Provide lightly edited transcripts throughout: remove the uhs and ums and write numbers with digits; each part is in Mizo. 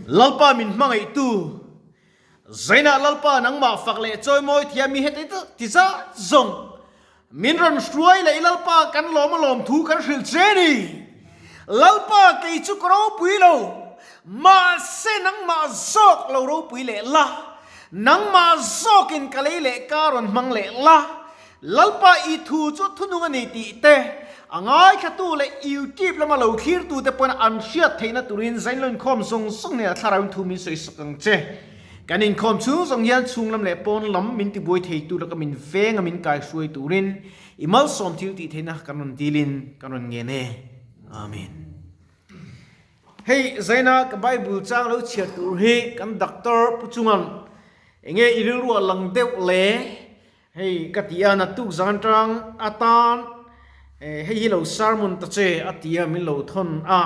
Lalpa min hmangaihtu, Zainah Lalpa nangmah fak leh chawimawi thiam mi heti ti zat zawng min rawn hruai leh i Lalpa kan lawm a lawm thu kan hrilh che ni. Lalpa kei chu ka ropui lo, mahse nangmah zawk lo ropui leh la, nangmah zawkin ka lei leh ka rawn hmang leh la, Lalpa i thu chu thunung a ni tih te, a ngaithlatu leh YouTube lama lo thlirtute pawn an hriat theihna turin zain lo inkhawm zawng zawng hnenah thlarau in thu min sawi sak ang che. Kan inkhawm chhung zawng hian chhung lam leh pawn lam min tibuai theitu laka min veng a min kaihruai turin i malsawm thil tih theihna kan rawn dilin kan rawn ngen e. Amen. Hei zaina ka Bible chang lo chhiar tur hi kan Doctor Pu Chunga'n enge i rilruah lang deuh le? Hei ka ti a, naktuk zan tang atan hei hi lo sermon ta che a ti a, min lo thawn a,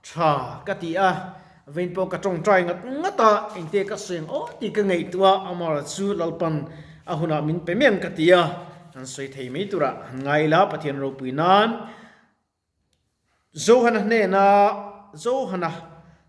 tha ka ti a, vein pawh ka tawngtai ngat ngat a, engte ka seng aw tih ka ngaihtuah a, amara chu Lalpan a hunah min pe miang ka ti a, han sawi thei mai turah han ngai ila Pathian ropui nan. Johana hnena Johana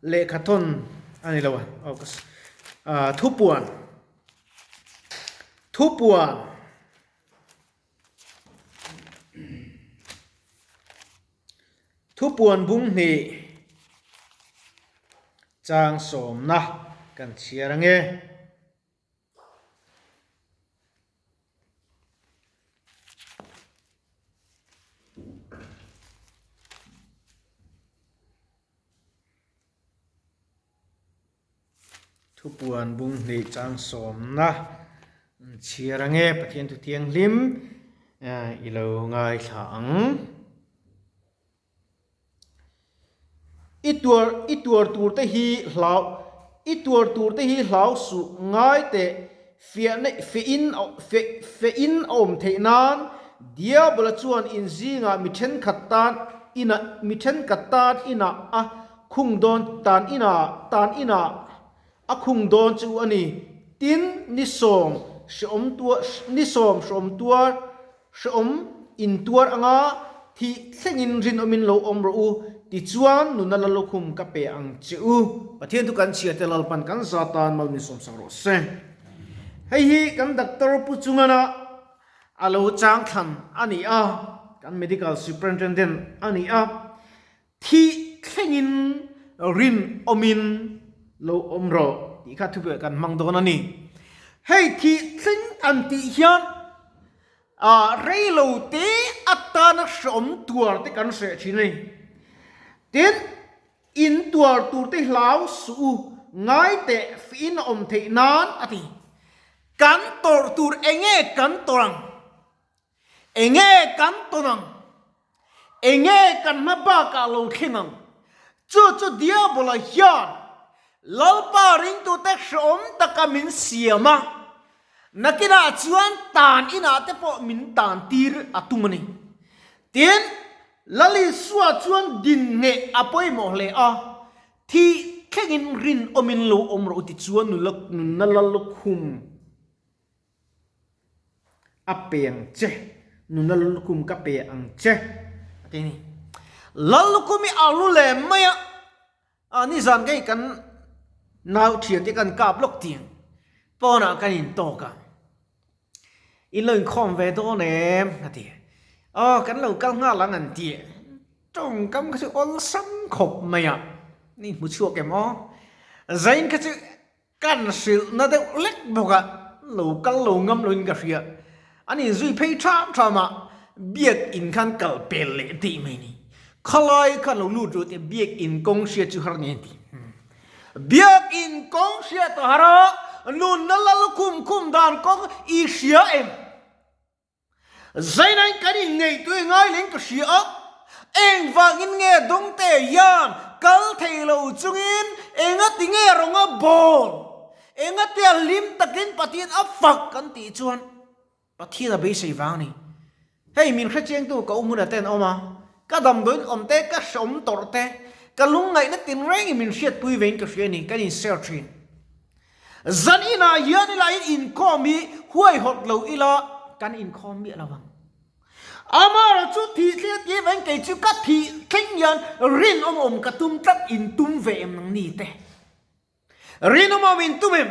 lehkha thawn a ni lo a, aw ka ah thupuan thupuan thupuan bung hnih chang sawmna kan chhiar ange. Thupuan bung hnih chang sawmna an chhiar ange Pathian thu thianghlim i lo ngaithla ang. I tuar i tuar tur te hi hlau i tuar tur te hi hlau suh ngai teh fiahna feh in feh feh in a awm theih nan Diabola chuan in zingah mi thenkhat tan inah mi thenkhat tan inah a khung dawn tan inah tan inah a khung dawn chu a ni. Tin, ni sawm hreawm tuar ni sawm hreawm tuar Hreawm in tuar anga thih thlengin rinawmin lo awm rawh u, tichuan nuna la lukhum ka pe ang che u. Pathian chu kan chhiar te Lalpan kan za tan mal min sawmsak rawh se. Hei hi kan Doctor Pu Chungana a lo chang thlan a ni a, kan Medical Superintendent a ni a, thih thlengin rinawmin lo awm rawh tih kha thubuai kan hmang dawn a ni. Hei thih thleng an tih hian ah rei lo te atana hreawm tuar te kan hreh thin a ni. Tin, in tuar tur te hlau suh u, ngai teh fiin a awm theih nan a ti. Kan tawrh tur enge kan tawrh ang? Enge kan tawn ang? Enge kan hma bakah lo thleng ang? Chu chu Diabola hian Lalpa ringtute hrehawm taka min siam a, nakinah chuan tan inah te pawh min tan tir a tum a ni. Tin, Lal Isua chuan din ngheh a pawimawh hle a, thih thlengin rinawmin lo awm rawh u ti chuan nunna Lallukhum A pe ang che, nuna Lallukhum ka pe ang che, a ti a ni. Lallukhum hi a lu leh mai a, a nizan kei kan nau thian te kan kap lawk tiang pawnah kan intawk a, in lo inkhawm ve dawn em a ti. Aw kan lo kal nghal ang an ti. Tawngkam kha chu awlsam khawp mai a, ni hmu chhuak em aw. Zain kha chu Kan hrilhna deuh lek bawk a, lo kal lo ngam loin ka hria. An inzui phei ṭham ṭham a, biak in khan kal pel leh tih mai ni. Khalai khan lo lut ru teh biak in kawng hriat chu har nge ti. Biak in kawng hriat a har a, nunna lal khum khum dan kawng i hria em? Zainain kan inngaihtuah ngai leng ka hria a, engvangin nge dawngte hian kal thei lo chungin engati nge rawnga bawl, engatia hlim takin Pathian a fak kan tih chuan Pathian a beisei vang a ni. Hei min hrechiangtu ka u hmunah te an awm a, ka damdawiin awm te, ka hreawm tawrh te, ka lungngaihna tinrengin min hriatpui vein ka hria a ni, kan inshare thin. Zan inah hian ila in inkhawm hi huaihawt lo ila kan inkhawm miah lo ang. Amaherawh chu thih thleng a ti avangin kei chu ka thih thleng hian rinawm awm ka tum tlat in tum ve em nang ni te? Rinawm awm in tum em?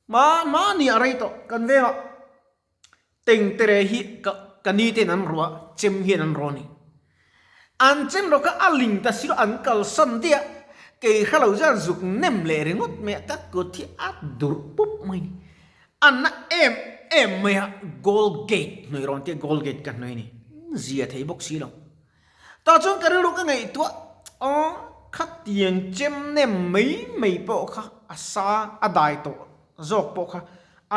Hma hma ni a rei tawh kan vengah tengtere hi ka ka ni ten an ruah chem hian an rawn i an chem rawh kha a ling ta silo an kalsan daih a kei hre lo chuan zuk nem leh ringawt mai a ka kut hi a durh pup mai a ni a na em em mai a goal gate hnawih rawn tia goal gate ka hnawih a ni zia thei bawk silo. Tah chuan ka rilru ka ngaihtuah a, khatiang chem nem mai mai pawh kha a sa a dai tawh zawk pawh kha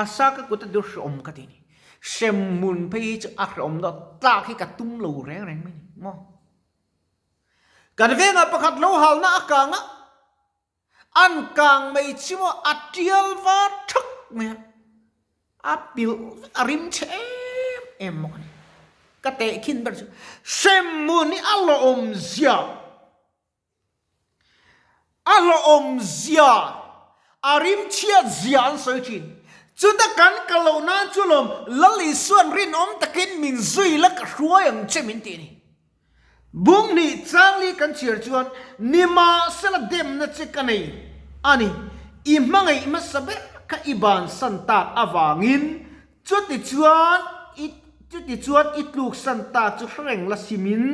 a sa ka kut a dur hrehawm ka ti a ni. Hremhmun phei hi chu a hrehawm deuh tlak hi ka tum lo reng reng mai a ni maw. Kan vengah pakhat lo halna a kang a, An kang mai chu maw a tial var thak mai a, a pilh vek a rim chhe em em bawk a ni. Ka tehkhin ber chu hremhmun hi a hlawhawm zia, a hlawhawm zia, a rim chhiat zia an sawi thin. Chuta kan kal loh nan chu lawm Lal Isuan rinawm takin min zui la ka hruai ang che min tih a ni. Bung hnih changli kan chhiar chuan nimahsela demna che ka nei a ni. I hmangaih hmasa ber kha i bansan tak avangin chuti chuan i chuti chuan i tluksan tak chu hrereng la simin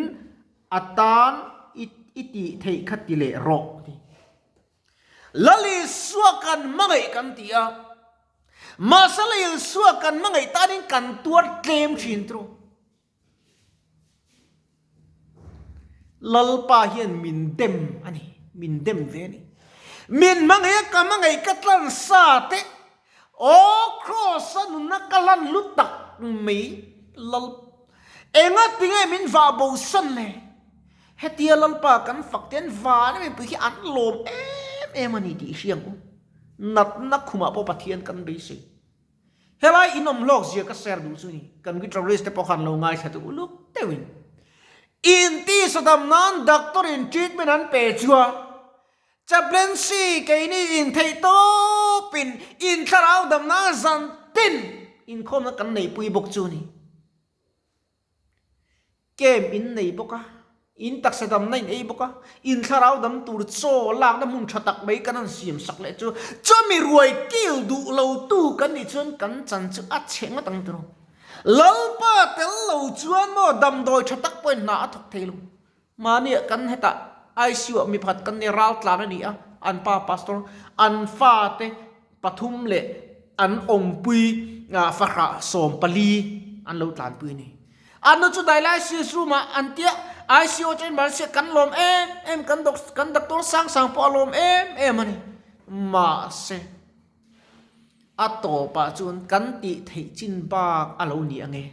a tan i i tih theih kha ti leh rawh a ti. Lal Isua kan hmangaih kan ti a, mahse Lal Isua kan hmangaih tanin kan tuar tlem thin tawh. Lalpa hian min dem a ni, min dem ve a ni. Min hmangaih a ka hmangaih ka tlan sa te, aw Kraws a nunna ka lan lu tak mai Lal, enga tinge min vah bo san le? Hetia Lalpa kan fak te an van a mipui khi an lawm em em a ni tih i hria ang u. Natna khumah pawh Pathian kan beisei. Helai in awm hlawk zia ka share duh chu ni. Kan guitarist te pawh khan lo ngaithla duh uluk deuhin. Inti sadam nan doctor in treatment an pe chu a, chaplaincy keini in theih tawpin in thlarau dam nan zan tin inkhawmna kan neihpui bawk chu ni. Camp in nei bawk a, in taksa damna in ei bawk a, in thlarau dam tur chaw lakna hmun tha tak mai kan han siam sak leh chu, chumi ruai kil duh lo tu kan nih chuan kan chan chu a chhe ngawt ang tiraw. Lalpa tel lo chuan maw damdawi tha tak pawhin hna a thawk thei lo. Mahniah kan hetah ICU ah mi pakhat kan nia raltlan a ni a, an pa pastor, an fate pathum leh an awmpui fahrah 14 an lo tlanpui a ni. An nu chu dialysis room ah an tia ICU atangin mahse kan lawm em em kan kan doctor sang sang pawh a lawm em em a ni. Mahse a tawpah chuan kan tih theih chin bak a lo ni ange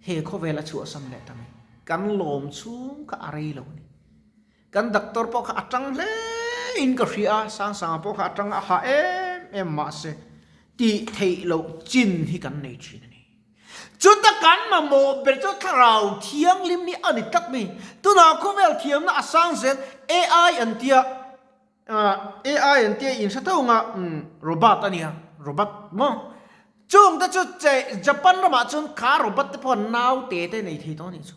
he khawvel a chhuahsan leh ta mai. Kan lawm chhung kha a rei lo a ni. Kan doctor pawh kha a tang hle in ka hria a, Sangsanga pawh kha a tang a ha em em mahse tih theih loh chin hi kan nei thin a ni. Chuta kan mamawh ber chu thlarau thianghlim hi a ni tlat mai. Tunah khawvel thiamna a sang zel AI an tia, AI an tia in hre tho anga robot a nia, robot maw? Chung te chu che Japan ramah chuan kha robot te pawh naute te nei thei tawh a nih chu.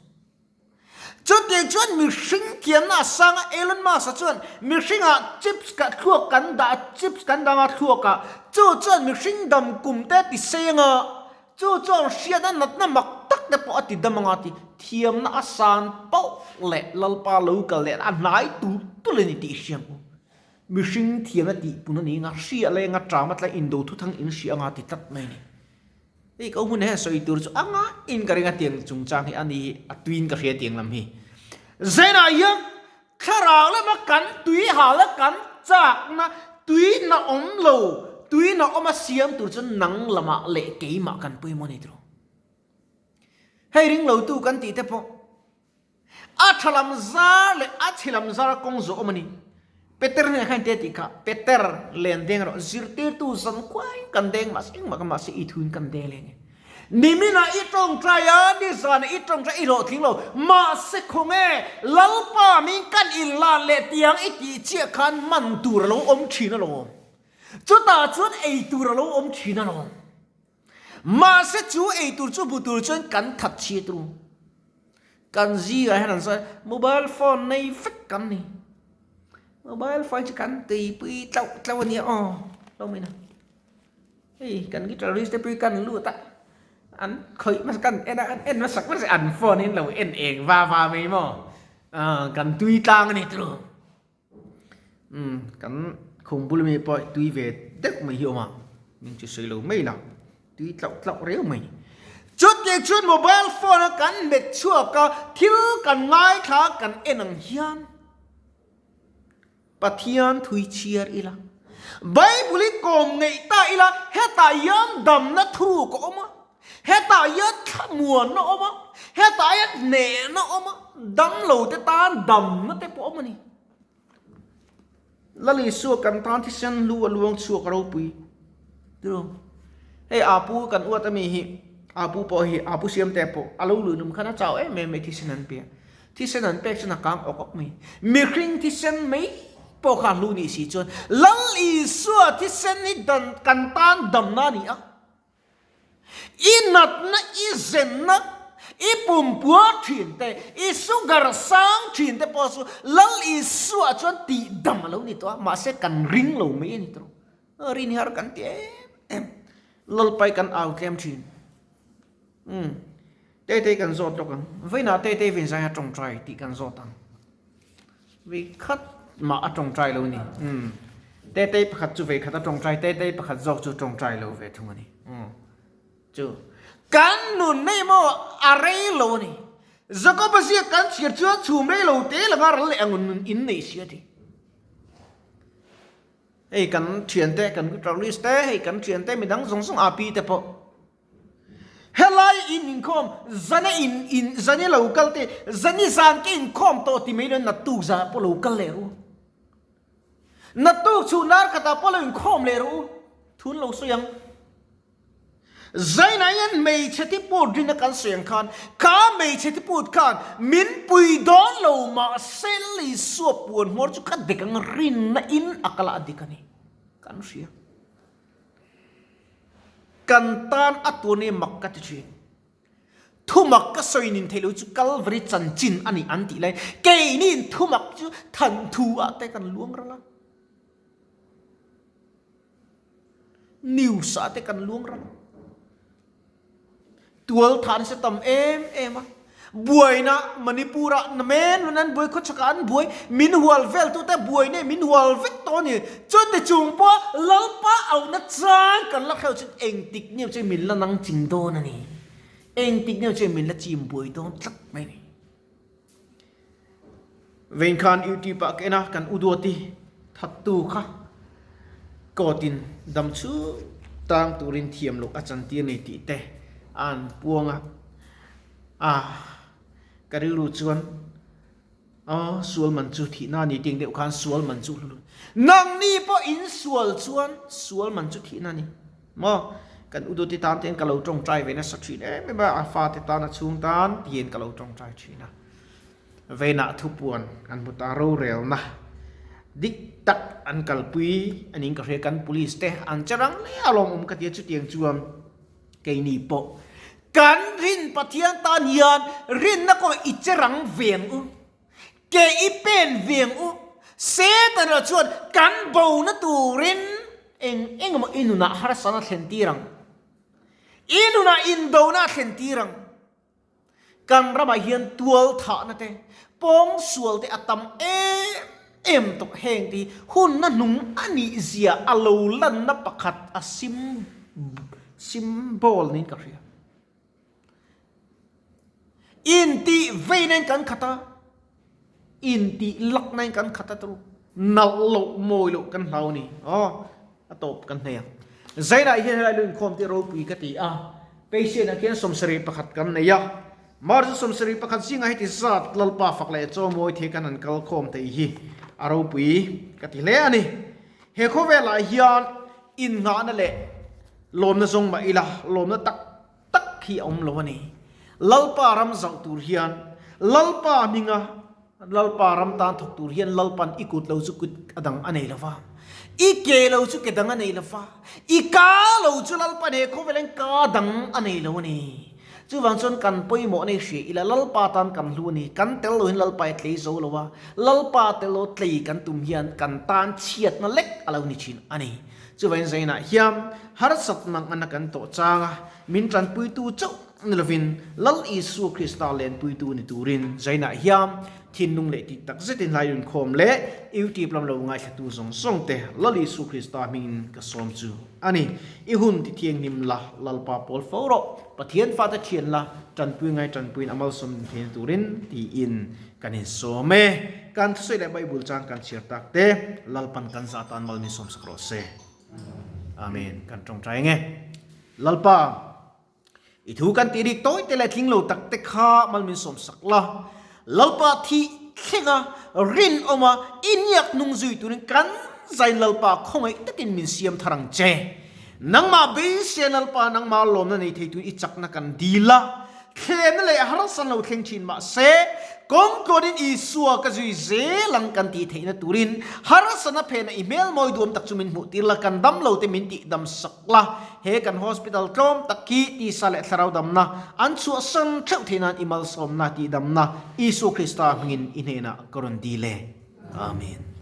Chutiang chuan mihring thiamna a sang a, Elon Musk-a chuan mihringah chips ka thluak kan dah a, chips kan dang a thluakah, chu chuan mihring dam kum te a ti sei anga, chu chuan hriatna natna mak tak te pawh a ti dam anga ti thiamna a san pauh leh Lalpa lo kal leh a hnai tur tul a ni tih hria ang u. Mihring thiamna tihpun a ni anga, hria lenga ṭam a tlai indo thuthang in hria anga ti tlat mai a ni. Hei ka hmun hian sawi tur chu a ngaiin ka ring a tiang chungchang hi a ni hi a tuiin ka hria tiang lam hi. Zenah hian thlarau lama kan tui hal a kan chakna tui na awm lo tui na awm a siam tur chuan nang lamah leh keimah kan pawimawh a ni tiraw. Hei ring lo tu kan tih te pawh A tha lam zar leh a chhe lam zar kawng zawh awm a ni. Peter hnenah khan engtia tih kha, Peter, len deng rawh, zirtirtu zan kuai kan deng mahse engmah ka mahse i thuin kan deng leng e. Niminah i tawngtai a, nizanah i tawngtai i hlawhtling lo, mahse khawnge Lalpa min kan inlan leh tiang i tih chiah khan man tur a lo awm thin alawm. Chutah chuan ei tur a lo awm thin alawm. Mahse chu eitur chu hmu tur chuan kan that chhiat ru. Kan zingah hian an sawi mobile phone nei vek kan ni. Mobile phone chu kan tuipui tlauh tlauh a nia aw hlawm ina. Hei kan guitarist te pui kan lut a an khawih hmasa kan en a an en hmasak hmasa an phone in lo en eng va va mai maw kan tui tlang a ni turu. Umm kan khum bul ami pawh tui ve deuh mai hi a awm a min chu sawi lo mai la tui tlauh tlauh reu mai chutiang chuan mobile phone a kan hmet chhuak a thil kan ngaithla a kan en ang hian Pathian thui chhiar ila Bible i kawm ngeih ta ila hetah hian damna thuruk a awm a. Hetah hian thlamuanna a awm a, hetah hian hnehna a awm a, damlo te tan damna te pawh a awm a ni. Lal Isua kan tan thisen lu a luang chhuak a ropui. Tiro. Hei Apu kan uat ami hi, Apu pawh hi, Apu Siamte pawh a lo luh num khan a chau em em mai thisen an pe a. Thisen an pek chuan a kang awk awk mai. Mihring thisen mai pawh kha a hlu nih si chuan Lal Isua thisen hi dan kan tan damna a ni a. I natna, i zenna, i pumpua thin te, i sugar sang thin te pawh chu Lal Isua chuan tihdam a lo ni tawh a, mahse kan ring lo mai a ni tawh. Rin har kan ti em em. Lalpai kan au tlem thin. Umm. Tete kan zawt lawk ang. Vawiinah Tete vin zai a tawngtai tih kan zawt ang. Vei khat mah a tawngtai lo ni. Umm. Tetei pakhat chu vei khat a tawngtai, Tetei pakhat zawk chu tawngtai lo ve thung a ni. Umm. Chu. Kan nun nei maw a rei lo a ni. Jakoba ziak kan chhiar chuan chhum rei lo te langa ral leh ang nun in nei si a ti. Hei kan thiante, kan guitarist te, hei kan thiante midang zawng zawng api te pawh. Helai in inkhawm zana in in zani lo kal te zani zan ke inkhawm tawh ti mai lo naktuk zanah pawh lo kal leh ru. Naktuk chhun lar khatah pawh lo inkhawm leh ru. Thun lo sawi ang. Zainah hian hmeichhe thi put rin a kan sawi ang khan kha hmeichhe thi put khan min pui dawn lo mahse Isua puan hmawr chu ka dik ang rinna in a kal a dik a ni. Kan hria. Kan tan a tuan hi mak ka ti thin. Thumak ka sawi nin theih loh chu Kalvari chanchin a ni an tih lai. Keiniin thumak chu than thu ah te kan luang ral a. News ah te kan luang ral a. Tual than se tam em em a. Buaina Manipur ah na men hun an buai khawchhak ah an buai min hual vel tu te buai nei min hual vek tawh a ni. Chuti chung pawh Lalpa auhna chang kan la hreuh chuan engtik neu chu min la nang ching dawn a ni. Engtik neu chu min la chim buai dawn tlat mai a ni. Vein khan YouTube ah ka en a kan u Duati thattu kha court in dam chhung tang turin thiam loh a chantir nei tih te a an puang a. A ka rilru chuan aw sual man chu thihna a ni tih ang deuh khan sual man chu nangni pawh in sual chuan sual man chu thihna a ni maw kan u Duati tan te hian ka lo tawngtai ve nasa thin em em a a fate tan a chhung tan tiin ka lo tawngtai thin a veinah thupuan kan hmu ta rorelna dik tak an kalpui a niin ka hria kan police te an che rang hle a lawmawm ka ti a chutiang chuan. Keini pawh kan rin Pathian tan hian rinna kawngah i che rang ve ang u, ke i pen ve ang u. Setana chuan kan bona turin eng eng emaw i nunah harsatna a thlen tir ang, i nunah indona a thlen tir ang. Kan ramah hian tual thahna te, pawngsual te a tam em em tawh heng te hi hunna hnung a nih zia a lo lanna pakhat a sim symbol niin ka hria. Intih veina in kan khat a, intih lakna in kan khat a turu nalh loh mawi loh kan hlau a ni. Aw a tawp kan hnei ang. Zainah hian helai lu inkhawm te ropui ka ti a. Patient ah khian 71 kan nei a, March 71 zingah heti zat Lalpa fak leh chaw mawi thei kan han kal khawm thei hi a ropui ka ti hle a ni. He khawvelah hian innghahna leh lawmna zawng mah ila lawmna tak tak hi a awm lo a ni. Lalpa ram zauh tur hian Lalpa hminga. Lalpa ram tan thawk tur hian Lalpan i kut lo chu kut a dang a nei lo va, i ke lo chu ke dang a nei lo va, i ka lo chu Lalpan he khawvelen ka dang a nei lo a ni. Chuvang chuan kan pawimawh nei hria ila Lalpa tan kan hlu a ni. Kan tel lo hian Lalpa hi tlei zo lo a, Lalpa tel lo tlei kan tum hian kan tan chhiatna lek a lo ni thin a ni. Chuvangin zainah hian harsat nang ana kan tawh chang a, min tanpuitu chauh ni lovin Lal Isua Krista lenpuitu ni turin zainah hian thinlung leh tih tak zetin hlai inkhawm leh YouTube lam lo ngaithlatu zawng zawng te Lal Isua Krista hmingin ka sawm chu a ni. I hun ti thianghlim la, Lalpa pawl fo rawh, Pathian fate thian la, tanpui ngai tanpuiin a malsawm din theihna turin tiin kan insawm e. Kan thusawi leh Bible chang kan chhiar tak te, Lalpan kan zah tan mal min sawmsak rawh se. Amen. Kan tawngtai ang e. Lalpa, i thu kan tih rik tawi te leh tling lo tak te kha mal min sawmsak la. Lalpa thih thlenga rinawma i niak hnung zui turin kan zain Lalpa khawngaih takin min siam thar ang che. Nangmah beisei Lalpa nangmah lawmna nei thei tuin i chakna kan dil a, thlemna leh harsan lo thleng thin mahse kawng tluanin Isua ka zui zel ang kan tih theihna turin harsatna phena i hmel mawi duam tak chu min hmuh tir la, kan dam lo te min tih dam sak la, he kan hospital tlawm tak hi tisa leh thlarau damna an chhuahsan theuh theih nan i malsawmna tih damna Isua Krista hmingin i hnenah ka rawn dil e. Amen.